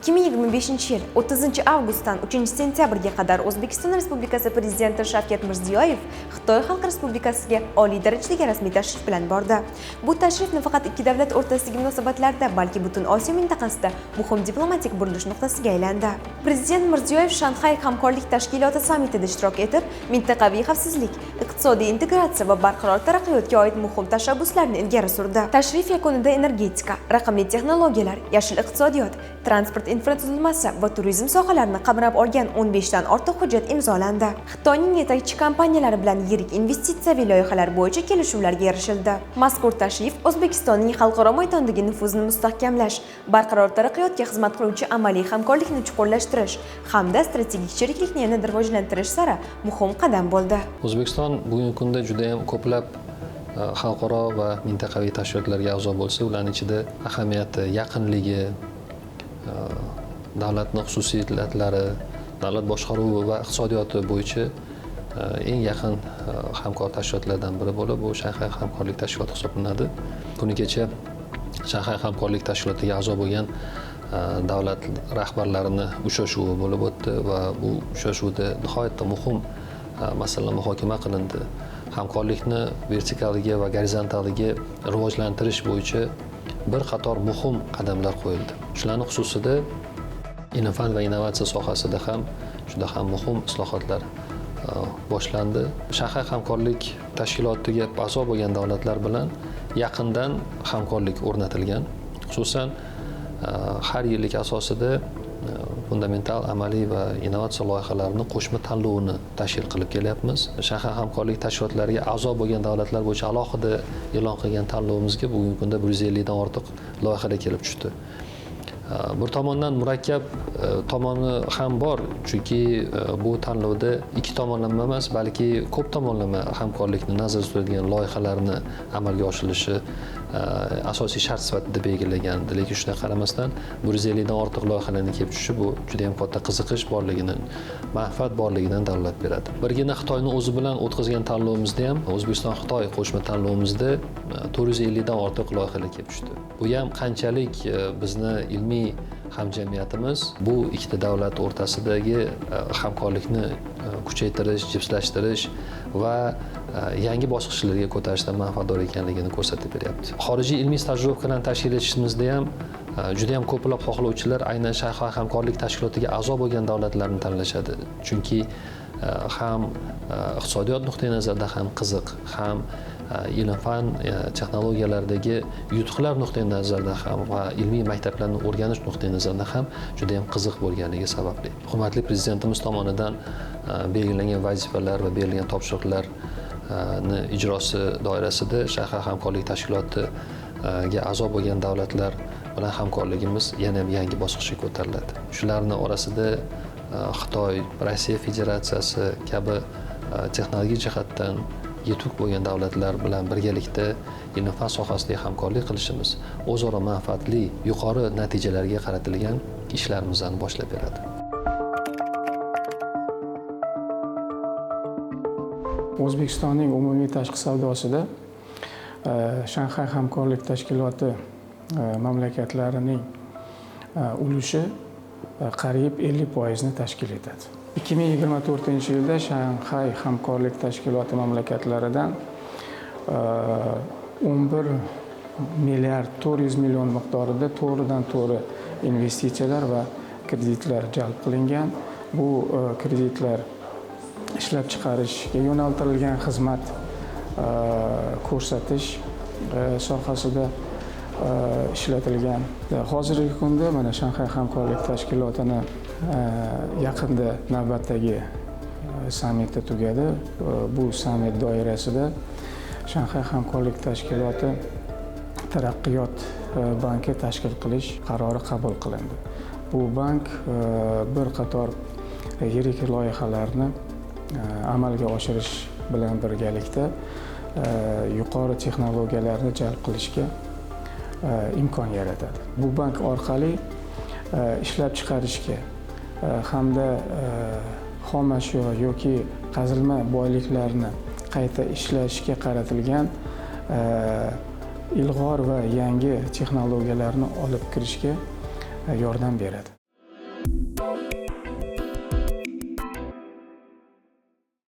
2025 yil 30 avgustdan 3 sentyabrga qadar O'zbekiston Respublikasi Prezidenti Shavkat Mirziyoyev Xitoy Xalq Respublikasiga oliy darajadagi rasmiy tashrif bilan bordi. Bu tashrif nafaqat ikki davlat o'rtasidagi munosabatlarda, balki butun Osiyo mintaqasida muhim diplomatik burilish nuqtasiga aylandi. Prezident Mirziyoyev Shanxay hamkorlik tashkiloti sammitida ishtirok etib, mintaqaviy xavfsizlik, iqtisodiy integratsiya va barqaror taraqqiyotga oid muhim tashabbuslarni ilgari surdi. Tashrif yakunida energetika, raqamli texnologiyalar, yashil iqtisodiyot, transport infratuzilmasi va turizm sohalarini qamrab olgan 15 dan ortiq hujjat imzolandi. Xitoyning yetakchi kompaniyalari bilan yirik investitsiyaviy loyihalar bo'yicha kelishuvlarga erishildi. Mazkur tashrif O'zbekistonning xalqaro maydondagi nufuzini mustahkamlash, barqaror taraqqiyotga xizmat qiluvchi amaliy hamkorlikni chuqurlashtirish hamda strategik sheriklikni yanada rivojlantirish sari muhim qadam bo'ldi. O'zbekiston bugungi kunda juda ham ko'plab xalqaro va mintaqaviy tashkilotlarga a'zo bo'lsa, ularning ichida ahamiyati, yaqinligi, davlatning xususiyatlari, davlat boshqaruvi va iqtisodiyoti bo'yicha eng yaqin hamkor tashkilotlardan biri bo'lib, bu Shanxay hamkorlik tashkiloti hisoblanadi. Kuni kecha Shanxay hamkorlik tashkilotiga a'zo bo'lgan davlat rahbarlarini uchrashuvi bo'lib o'tdi va bu uchrashuvda nihoyatda muhim masalalar muhokama qilindi. Hamkorlikni vertikaliga va gorizontaliga rivojlantirish bo'yicha bir qator muhim qadamlar qo'yildi. Shularning xususida ilm-fan va innovatsiya sohasida ham juda ham muhim islohotlar boshlandi. Shanxay hamkorlik tashkilotiga a'zo bo'lgan davlatlar bilan yaqindan hamkorlik o'rnatilgan. Xususan, har yillik asosida fundamental, amaliy va innovatsiya loyihalarini qo'shma tanlovini tashkil qilib kelyapmiz. Shanxay hamkorlik tashkilotlariga a'zo bo'lgan davlatlar bo'yicha alohida e'lon qilgan tanlovimizga bugungi kunda 150 dan ortiq loyihalar kelib tushdi. Bir tomondan murakkab tomoni ham bor, chunki bu tanlovda ikki tomonlama emas, balki ko'p tomonlama hamkorlikni nazarda tutadigan loyihalarni amalga oshirilishi asosiy shart sifatida belgilangandi. Lekin shunga qaramasdan 150 dan ortiq loyihalarning kelib tushishi bu juda ham katta qiziqish borligini, manfaat borligidan dalolat beradi. Birgina Xitoyning o'zi bilan o'tkazgan tanlovimizda ham, O'zbekiston Xitoy qo'shma tanlovimizda 450 dan ortiq loyihalar kelib tushdi. Bu ham qanchalik bizni ilmiy hamjamiyatimiz bu ikkita davlat o'rtasidagi hamkorlikni kuchaytirish, jipslashtirish va yangi bosqichlarga ko'tarishdan manfaatdor ekanligini ko'rsatib beryapti. Xorijiy ilmiy stajirovkalarni tashkil etishimizda ham juda ham ko'plab xohlovchilar aynan Shanxay hamkorlik tashkilotiga a'zo bo'lgan davlatlarni tanlashadi. Chunki ham iqtisodiyot nuqtai nazaridan ham qiziq, ham ilm-fan texnologiyalardagi yutuqlar nuqtai nazaridan ham va ilmiy maktablarni o'rganish nuqtai nazaridan ham juda ham qiziq bo'lganligi sababli. Hurmatli prezidentimiz tomonidan belgilangan vazifalar va berilgan topshiriqlarni ijrosi doirasida Shanxay hamkorlik tashkilotiga a'zo bo'lgan davlatlar bilan hamkorligimiz yana ham yangi bosqichga ko'tariladi. Shularning orasida Xitoy, Rossiya Federatsiyasi kabi texnologik jihatdan yetuk bo'lgan davlatlar bilan birgalikda ilm-fan sohasidagi hamkorlik qilishimiz o'zaro manfaatli yuqori natijalarga qaratilgan ishlarimizni boshlab beradi. O'zbekistonning umumiy tashqi savdosida Shanxay hamkorlik tashkiloti mamlakatlarining ulushi qariyb 50% tashkil etadi. 2024-yilda Shanxay hamkorlik tashkiloti mamlakatlaridan 11 milliard 400 million miqdorida to'g'ridan to'g'ri investitsiyalar va kreditlar jalb qilingan. Bu kreditlar ishlab chiqarishga yo'naltirilgan xizmat ko'rsatish sohasida ishlatilgan. Hozirgi kunda mana Shanxay hamkorlik tashkilotini yaqinda navbatdagi sammiti tugadi. Bu sammit doirasida Shanxay hamkorlik tashkiloti taraqqiyot banki tashkil qilish qarori qabul qilindi. Bu bank bir qator yirik loyihalarni amalga oshirish bilan birgalikda yuqori texnologiyalarni jalb qilishga imkon yaratadi. Bu bank orqali ishlab chiqarishga hamda xom ashyo yoki qazilma boyliklarni qayta ishlashga qaratilgan Ilg'or va yangi texnologiyalarni olib kirishga yordam beradi.